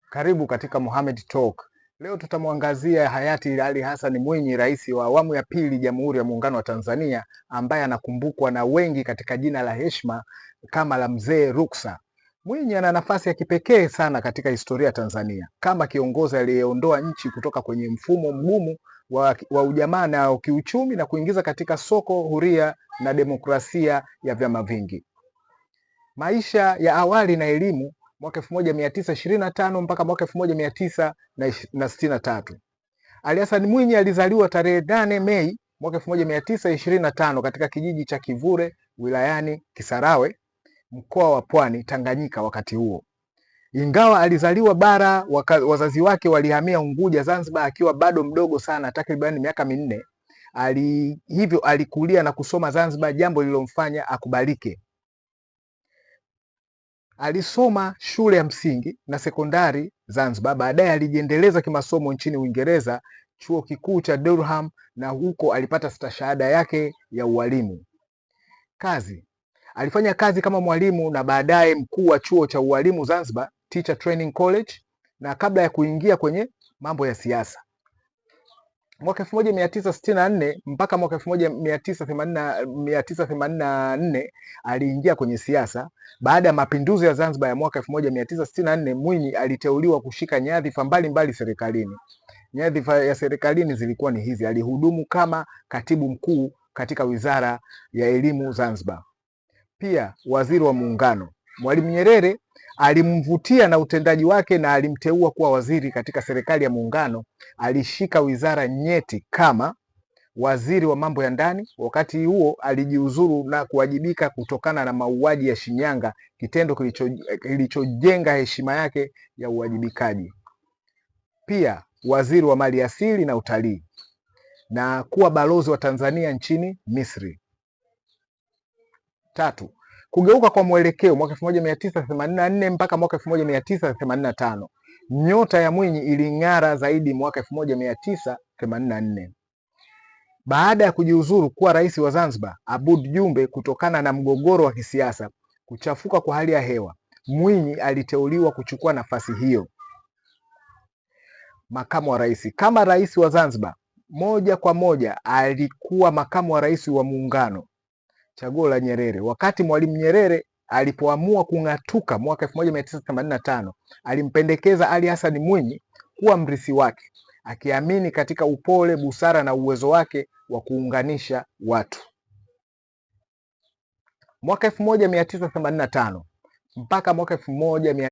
Karibu katika Mohamed Talk. Leo tutamwangazia hayati Ali Hassan Mwinyi, rais wa awamu ya pili Jamhuri ya Muungano wa Tanzania, ambaye anakumbukwa na wengi katika jina la heshima kama la Mzee Ruksa. Mwinyi ana nafasi ya kipekee sana katika historia ya Tanzania kama kiongozi aliyeondoa nchi kutoka kwenye mfumo mgumu wa ujamaa na kiuchumi na kuingiza katika soko huria na demokrasia ya vyama vingi. Maisha ya awali na elimu mwaka 1925 mpaka mwaka 1963. Ali Hassan Mwinyi alizaliwa tarehe 8 Mei mwaka 1925 katika kijiji cha Kivule wilayani Kisarawe mkoa wa Pwani Tanganyika wakati huo. Ingawa alizaliwa bara, wazazi wake walihamia Unguja Zanzibar akiwa bado mdogo sana, takriban miaka 4. Hivyo alikulia na kusoma Zanzibar, jambo lililomfanya akubalike. Alisoma shule ya msingi na sekondari Zanzibar. Baadaye alijiendeleza kimasomo nchini Uingereza, chuo kikuu cha Durham, na huko alipata stashahada yake ya ualimu. Kazi. Alifanya kazi kama mwalimu na baadaye mkuu wa chuo cha ualimu Zanzibar, Teacher Training College, na kabla ya kuingia kwenye mambo ya siasa. Mwaka 1964 mpaka mwaka 1984 aliingia kwenye siasa. Baada ya mapinduzi ya Zanzibar ya mwaka 1964, Mwinyi aliteuliwa kushika nyadhifa mbalimbali serikalini. Nyadhifa ya serikalini zilikuwa ni hizi: alihudumu kama katibu mkuu katika Wizara ya Elimu Zanzibar, pia waziri wa Muungano. Mwalimu Nyerere alimvutia na utendaji wake na alimteua kuwa waziri katika serikali ya Muungano. Alishika wizara nyeti kama waziri wa mambo ya ndani. Wakati huo alijiuzuru na kuwajibika kutokana na mauaji ya Shinyanga, kitendo kilichojenga heshima yake ya uwajibikaji. Pia waziri wa mali asili na utalii na kuwa balozi wa Tanzania nchini Misri. Tatu, kugeuka kwa mwelekeo mwaka 1984 mpaka mwaka 1985. Nyota ya Mwinyi iling'ara zaidi mwaka 1984. Baada ya kujiuzuru kuwa rais wa Zanzibar Aboud Jumbe kutokana na mgogoro wa kisiasa, kuchafuka kwa hali ya hewa, Mwinyi aliteuliwa kuchukua nafasi hiyo. Makamu wa rais. Kama rais wa Zanzibar, moja kwa moja alikuwa makamu wa rais wa Muungano, chaguo la Nyerere. Wakati Mwalimu Nyerere alipoamua kung'atuka mwaka 1985, alimpendekeza Ali Hassan Mwinyi kuwa mrithi wake, akiamini katika upole, busara na uwezo wake wa kuunganisha watu. Mwaka 1985 mpaka mwaka